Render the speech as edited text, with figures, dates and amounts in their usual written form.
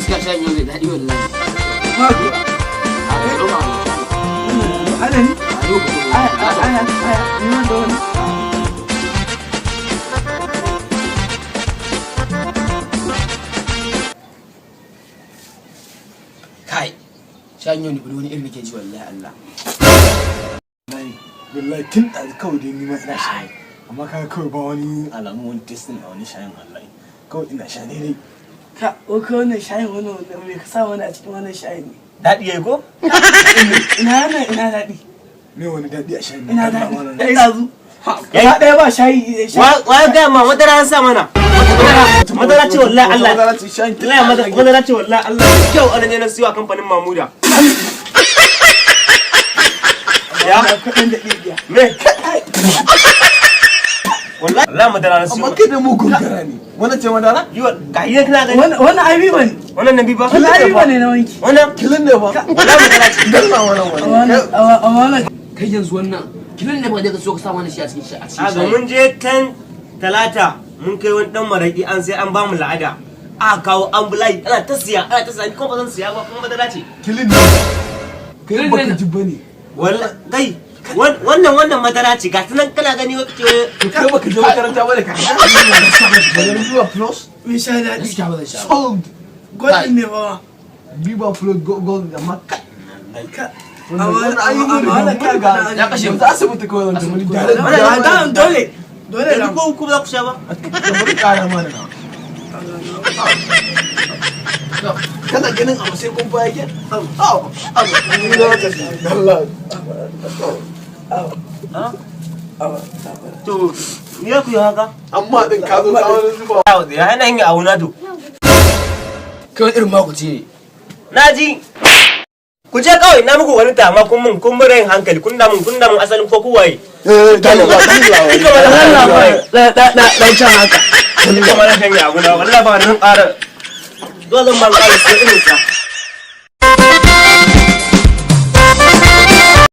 Gaskiya shayin yau zai daɗi wallahi. Ma kuwa. A ka ɗauka mu. Hada ni? A yau ka Aya, ɗauka. aya, aya, ni ma da wani. Kai, shayin yau ne bari wani irin nake ji wallahi Allah. Wallahi, wallahi tun ɗazu kawai dai ni ma ina shayi. Amma kaga kawai ba wani alamu wani testing a wani shayin wallahi. Kawai ina sha ne dai. Ka, ko ka wannan shayin wannan wannan me ka sa wani a cikin wannan shayin ne? Daɗi yayi ko? Ina wannan ina daɗi. Me wani daɗi a shayin Ina nan? daɗi. Malam. Ɗan ɗazu. Gaba ɗaya ba shayi. Wa ga ma madara an sa mana. Madara ce wallahi Allah. Madara ce shayin. Wallahi madara ce wallahi Allah. Kyau an je na siyo a kamfanin Mamuda. Ya Kuɗin da ɗibiya. Me? Wallahi wallahi madara na siyo. Amma kai da mugun gara ne. Wannan ce madara? Yi wa ga yi kana gani. Wannan ai biba ne. Wannan na bi ba. Wannan ai biba ne na wanki. Wannan Kilin ne fa. wallahi madara ce. Dalla wannan wani. A wannan Kai yanzu wannan kilin ne ba ka so ka sa mana shi a cikin a cikin Aga shayin. mun je tan talata mun kai wani dan maraki an sai an bamu la'ada. A kawo an bulayi ana ta siya ana ta siya ni kuma ba zan siya ba kuma madara ce. Kilin ne. Kai baka ji bane. Wallahi kai wannan wannan madara ce ga ta nan kana gani wai kace To kai baka je makaranta bane ka. Madara Biba Plus. mai sha daɗi. Gaskiya ba zan sha ba. Sold. Gwajin ne ba ma. Biba Plus gold amma kai. Ka. Wannan ai mun riga mun riga. Ya kashe mu. Yanzu asibiti kawai zan tafi direct. Wannan dan dole. Dole yanzu na. ko ku ba za ku sha ba. Bari ƙara mana na. Kana ganin abu sai kun fa yake? Abu, abu, ni za ka ci. Allah. To ni ya ku yi haka. Amma din ka zo ka wani zuba. Ya hana yin abu na to. Kai wani irin makuci ne. Na ji. Ku je kawai na muku wani tama kun mun kun mun rayin hankali kun da mun kun da mun asalin ko ku waye. Eh, dalla, dalla. Duka ba Allah Allah ba. Da da da can haka. Duka ma na shanye abu na wallahi ba nan ƙara. Dole zan ban ƙara sai irin sa.